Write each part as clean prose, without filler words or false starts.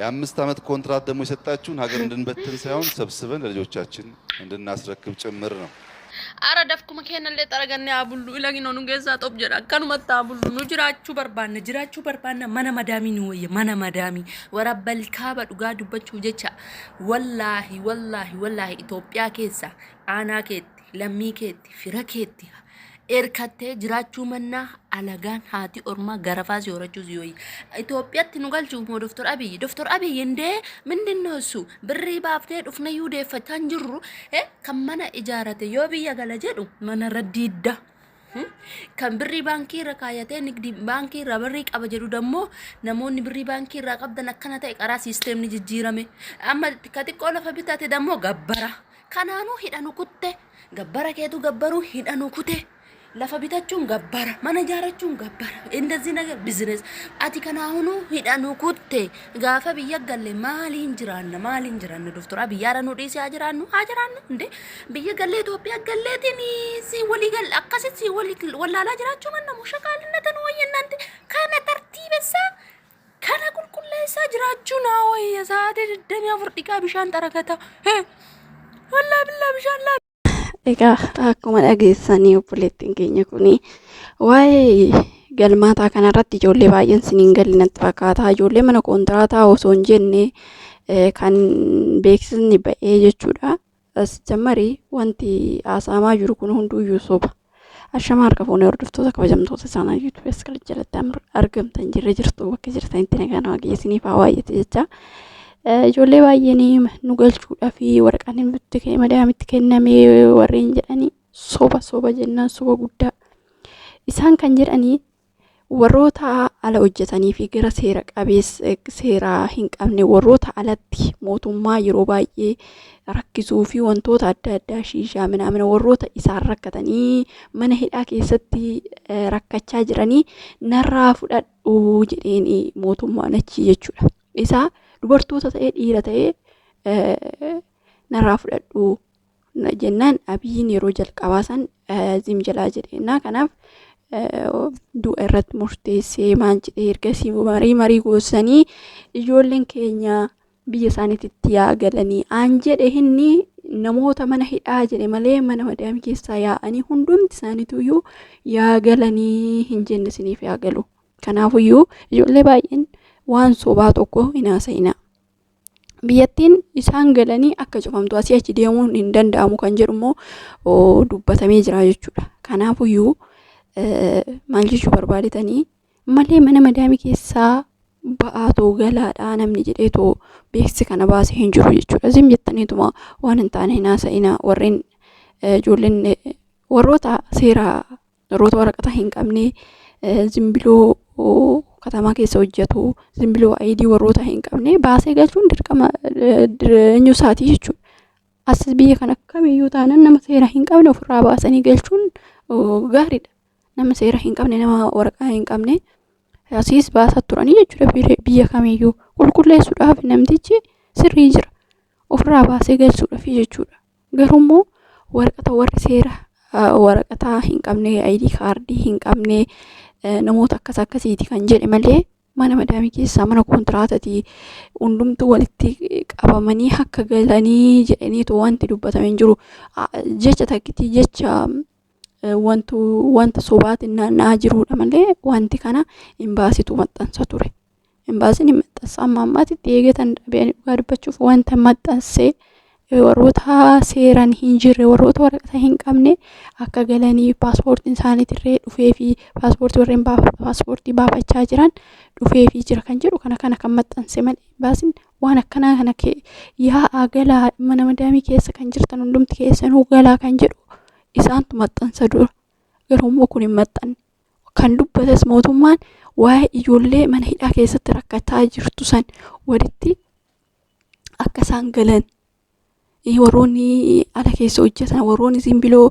የአምስት ዓመት ኮንትራት ደግሞ የሰጣችሁን ሀገር እንድንበትን ሳይሆን ሰብስበን ለልጆቻችን እንድናስረክብ ጭምር ነው። Ara dafkuma keenyallee xaragannee haa bullu ilagino nu keessaa xob jedha akkanumatti haa bullu nu jiraachuu barbaanna jiraachuu barbaanna mana madaamii nu wayya mana madaamii warabbal kaaba dhugaa dubbachuuf jecha wallaahi wallaahi wallaahi Itoophiyaa keessa aanaa keetti lammii keetti fira keetti erkattee jiraachuu mannaa alagaan haati ormaa garafaa si horachuu si wayya. Itoophiyaatti nu galchuuf moo Doftor Abiyyi? Doftor Abiyyi indee mindin ነው እሱ birrii baaftee dhufnayyuu deeffachaa hin jirru kan mana ijaarate yoo biyya gala jedhu mana irra diidda. Kan birrii baankii irra kaayatee nigdi baankii irraa birrii qaba jedhu dammoo namoonni birrii baankii irraa qabdan akkana ta'e qaraa siisteemni jijjiirame. Amma ka xiqqoo lafa bitate dammoo gabbara. Kanaanuu hidhanu kutte gabbara keetu gabbaruu hidhanu kute. Lafa bitachuun gabbara, mana ijaarrachuun gabbara. እንደዚህ ነገር ቢዝነስ ati kanaahunu hidhanu kutte gaafa biyya galle maaliin jiraanna maaliin jiraanna Doftor Abiyyi yaara nu dhiisee haa jiraannu haa jiraannu እንዴ biyya gallee Itoophiyaa galleetiin si walii galle akkasitti si walii wallaalaa jiraachuu manna mushaqaalinata nu wayya እናንተ kana tartiibessaa kana qulqulleessaa jiraachuu naa wayya sa'aatii 24 dhiqaa bishaan xarakata wallaa billaa bishaan laa Egaa akkuma dhageessanii obboleettiin keenya kuni waa'ee galmaataa kanarratti ijoollee baay'een siniin galle natti fakkaata. Ijoollee mana koontiraataa osoo hin jenne kan beeksisni ba'ee jechuudha. As jammarii wanti haasa'amaa jiru kun hunduyyuu soba. Ashama harka fuunee hordoftoota kabajamtoota isaanii YouTube as kana jalatti argamtan jirra jirtu bakka jirtanitti nagaan waaqesiniif haa baay'ate jecha. Ijoollee baay'een nu galchuudhaaf waraqaan nutti madaamitti kennamee warreen jedhanii soba soba jennaan soba guddaa. Isaan kan jedhanii warroota ala hojjetanii fi gara seera qabeessa seera hin qabne warroota alatti mootummaa yeroo baay'ee rakkisuu fi wantoota adda addaa shiishaa minaamina warroota isaan rakkatanii mana hidhaa keessatti rakkachaa jiranii narraa fudhadhu jedheen mootummaan achi jechuudha. Isaa dubartoota ta'ee dhiira ta'ee narraa fudhadhu jennaan Abiyyiin yeroo jalqabaa san zim jalaa jedheenna. Kanaaf du'a irratti murteessee maal jedhee ergasii marii marii goosanii ijoolleen keenya biyya isaaniitti yaa galanii aan jedhe inni namoota mana hidhaa jedhe malee mana madaamii keessaa yaa'anii hundumti isaaniituyyuu yaa galanii hin jenne isiniif yaa galu. Kanaafuyyuu ijoollee baay'een waan sobaa tokko hin haasa'ina. Biyyattiin isaan galanii akka cufamtu asii achi deemuun hin danda'amu kan jedhu immoo dubbatamee jira jechuudha. Kanaafuyyuu maal jechuu barbaadetanii malee mana madaamii keessaa ba'aatoo galaadhaa namni jedheetoo beeksisa kana baasee hin jiru jechuudha. Zim jettaniituma waan hin taane hin haasa'ina warreen ijoolleen warroota seera warroota waraqata hin qabne zimbiloo katamaa keessa hojjetu zimbiloo ID warroota hin qabne baasee galchuun dirqama eenyu isaatii jechuudha. As biyya kana kamiyyuu taanaan nama seera hin qabne ofirraa baasanii galchuun gaariidha. Nama seera hin qabne nama waraqaa hin qabne asiis baasaa turanii jechuudha biyya kamiyyuu qulqulleessuudhaaf namtichi sirrii jira. Ofirraa baasee galchuudhaaf jechuudha. Garuummoo waraqata warri seera waraqataa hin qabne ID kaardii hin qabne namoota akkas akkasiiti kan jedhe malee mana madaamii keessaa mana kontiraatatii hundumtuu walitti qabamanii akka galanii jedhaniitu wanti dubbatame hin jiru. Jecha takkitii jecha wantu wanta sobaatiin naanna'aa jirudha malee wanti kana imbaasitu maxxansa ture. Imbaasiin hin maxxansa amma ammaatitti eegatan dhabee dhugaa dubbachuuf wanta maxxansee warroota seeraan hin jirre warroota waraqata hin qabne akka galanii paaspoortiin isaaniitirree dhufee fi paaspoortii warreen paaspoortii baafachaa jiran dhufee fi jira kan jedhu kana kana kan maxxanse malee imbaasiin waan akkanaa kana yaa'aa galaa mana madaamii keessa kan jirtan hundumti keessanuu galaa kan jedhu isaantu maxxansa dura. Garuu immoo kun hin maxxanne. Kan dubbates mootummaan waa'ee ijoollee mana hidhaa keessatti rakkataa jirtu san walitti akka isaan galan warroonni ala keessa hojjetan warroonni simbiloo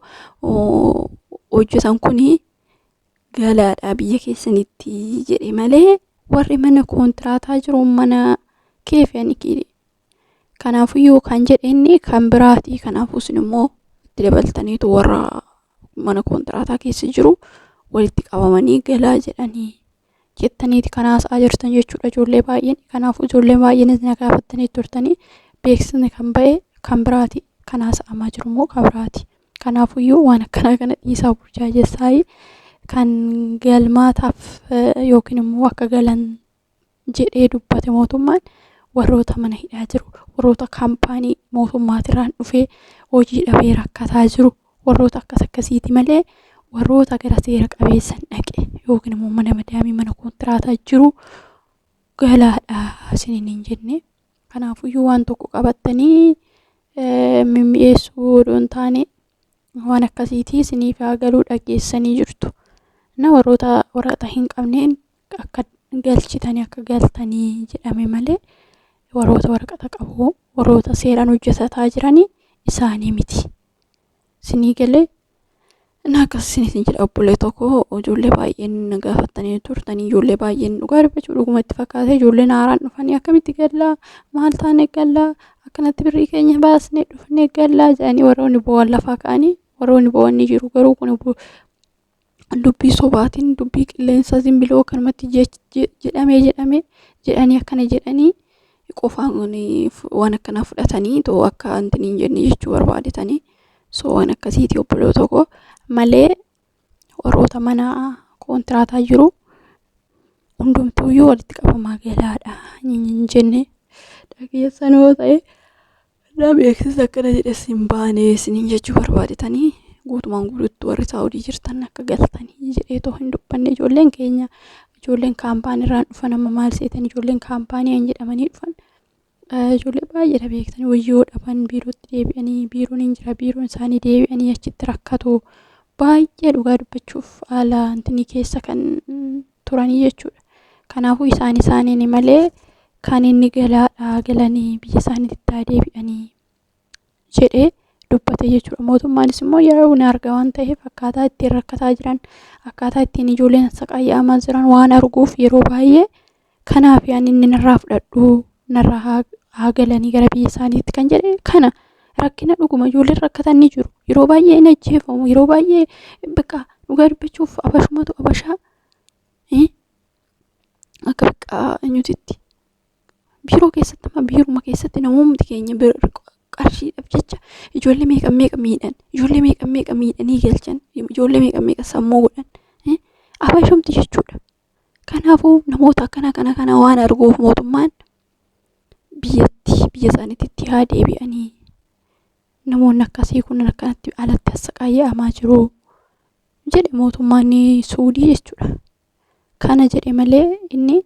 hojjetan kuni galaadha biyya keessanitti jedhe malee warri mana koontiraataa jiru mana keefani. Kanaafuyyuu kan jedhe inni kan biraati. Kanaafuu isin immoo itti dabaltaniitu warra mana koontiraataa keessa jiru walitti qabamanii galaa jedhanii. jettaniiti kan haasa'aa jirtan jechuudha ijoollee baay'een. Kanaafuu ijoollee baay'eenis na gaafattanii turtanii beeksisni kan ba'e kan biraati kan haasa'amaa jiru immoo kan biraati. Kanaafuyyuu waan akkanaa kana dhiisaa burjaajessaayii kan galmaataaf yookiin immoo akka galan jedhee dubbate mootummaan warroota mana hidhaa jiru, warroota kaampaanii mootummaatirraan dhufee hojii dhabee rakkataa jiru, warroota akkas akkasiiti malee warroota gara seera qabeessan dhaqe yookiin immoo mana madaamii mana koontiraataa jiru galaadha isiniin hin jenne. Kanaafuyyuu waan tokko qabattanii mimmi'eessuu odoo hin taane waan akkasiitii isiniif haa galuu dhageessanii jirtu. Na warroota waraqata hin qabneen akka galchitanii akka galtanii jedhame malee warroota waraqata qabu warroota seeraan hojjetataa jiranii isaanii miti. Isinii galee na akkas isiniin jedha obbolee tokko ijoollee baay'een na gaafattanii turtanii ijoollee baay'een dhugaa dubbachuu dhuguma itti fakkaate ijoolleen haaraan dhufanii akkamitti gallaa maal taane gallaa akkanatti birrii keenya baasnee dhufnee gallaa jedhanii warroonni bo'an lafaa ka'anii warroonni bo'an ni jiru garuu kun dubbii sobaatiin dubbii qilleensaa zimbiloo akkanumatti jedhamee jedhamee jedhanii akkana jedhanii qofaan waan akkanaa fudhatanii too akka wanti hin jenne jechuu barbaadetanii so waan akkasiiti obboloo tokko malee warroota mana koontiraataa jiru hundumtuuyyuu walitti qabamaa galaadha hin jenne dhageessan yoo ta'e na beeksisa akkana jedhes hin baane isiniin jechuu barbaadetanii guutumaan guututti warri Saa'udii jirtan akka galtanii jedhee too hin dubbanne ijoolleen keenya ijoolleen kaampaanii irraan dhufan amma maal seetan ijoolleen kaampaanii hin jedhamanii dhufan ijoollee baay'eedha beektanii wayyoo dhaban biirootti deebi'anii biiroon hin jira biiroon isaanii deebi'anii achitti rakkatu baay'ee dhugaa dubbachuuf haala intinii keessa kan turanii jechuudha. Kanaafuu isaan isaaniin malee kan inni galaadhaa galanii biyya isaaniitti haa deebi'anii jedhee dubbate jechuudha. Mootummaanis immoo yeroo ni arga waan ta'eef akkaataa ittiin rakkataa jiran akkaataa ittiin ijoolleen saqayyaamaa jiran waan arguuf yeroo baay'ee kanaaf yaan inni narraa fudhadhu narraa haa galanii gara biyya isaaniitti kan jedhe kana rakkina dhuguma ijoolleen rakkatan ni jiru. Yeroo baay'ee hin ajjeefamu yeroo baay'ee bakka dhugaa dubbachuuf abashumatu abashaa akka bakka eenyutitti biiroo keessatti amma biiruma keessatti namoomti keenya qarshiidhaaf jecha ijoollee meeqa meeqa miidhan ijoollee meeqa meeqa miidhanii galchan ijoollee meeqa meeqa sammuu godhan abashumti jechuudha. Kanaafuu namoota akkana kana kana waan arguuf mootummaan biyyatti biyya isaaniitti haa deebi'anii namoonni akkasii kun akkanatti alatti assaqaayya'amaa jiru jedhe mootummaan Suudii jechuudha. Kana jedhe malee inni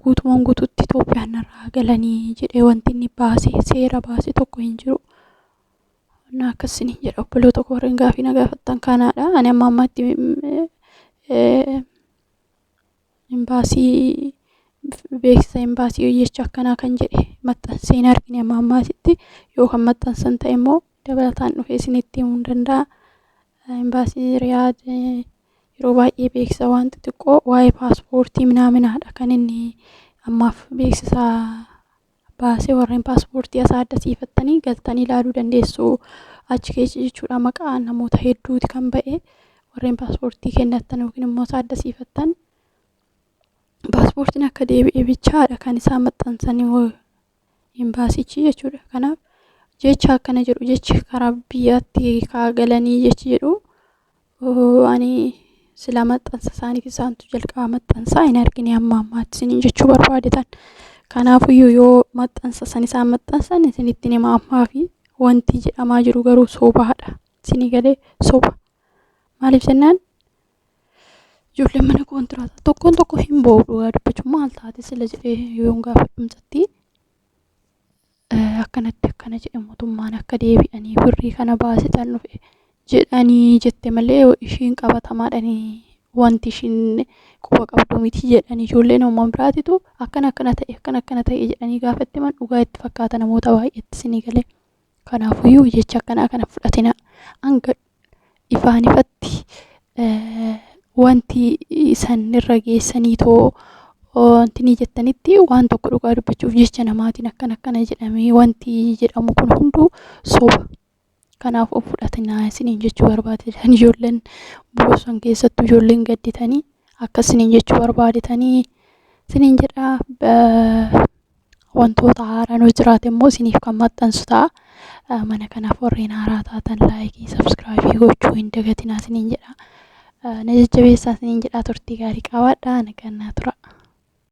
guutumaan guutuutti Itoophiyaan irraa galanii jedhee wanti inni baase seera baase tokko hin jiru. Na akkasini jedha obboloota koo warreen gaafii na gaafattan kanaadha. Ani amma ammaatti imbaasii beeksisa imbaasii jecha akkanaa kan jedhe maxxansee hin argine amma ammaatitti yoo kan maxxansan ta'e immoo dabalataan dhufee isinitti himuu hin danda'a. Imbaasii Riyaad yeroo baay'ee beeksisa waan xixiqqoo waa'ee paaspoortii minaaminaadha kan inni ammaaf beeksisa baasee warreen paaspoortii isaa addasiifattanii galtanii ilaaluu dandeessu achi keessa jechuudha maqaa namoota hedduuti kan ba'e warreen paaspoortii kennattan yookiin immoo isaa addasiifattan paaspoortiin akka deebi'e bichaadha kan isaan maxxansanii imbaasichi jechuudha. Kanaaf jecha akkana jedhu jechi karaa biyyaatti kaa galanii jechi jedhu ani sila maxxansa isaaniif isaantu jalqaba maxxansaa hin argine amma ammaatti isiniin jechuu barbaadetan. Kanaafuyyuu yoo maxxansa san isaan maxxansan isinitti hima ammaa fi wanti jedhamaa jiru garuu sobaadha. Isinii galee soba. Maaliif jennaan ijoolleen mana koontiraataa tokkoon tokko hin boo'u dhugaa dubbachuu maal taate sila jedhee yoon gaafadhumsatti akkanatti akkana jedhe mootummaan akka deebi'anii birrii kana baasitan dhufe jedhanii jette malee ishiin qabatamaadhaan wanti ishiin quba qabdu miti jedhanii ijoolleen uummama biraatitu akkana akkana ta'e akkana akkana ta'e jedhanii gaafatti himan dhugaa itti fakkaata namoota baay'eetti isinii galee. Kanaafuyyuu jecha akkanaa kana fudhatina hanga ifaan ifatti wanti isan irra geessanii too wanti ni jettanitti waan tokko dhugaa dubbachuuf jecha namaatiin akkana akkana jedhamee wanti jedhamu kun hunduu soba. Kanaaf of fudhatinaa isiniin jechuu barbaade ijoolleen boosan keessattuu ijoolleen gadditanii Akkas isiniin jechuu barbaadetanii isiniin jedha. Wantoota haaraan yoo jiraate immoo isiniif kan maxxansu ta'a. Mana kanaaf warreen haaraa taatan laayikii, sabskraayibii gochuu hin dagatinaa isiniin jedha. Na jajjabeessaa isiniin jedha. Turtii gaarii qabaadhaa. Nagaan naa tura.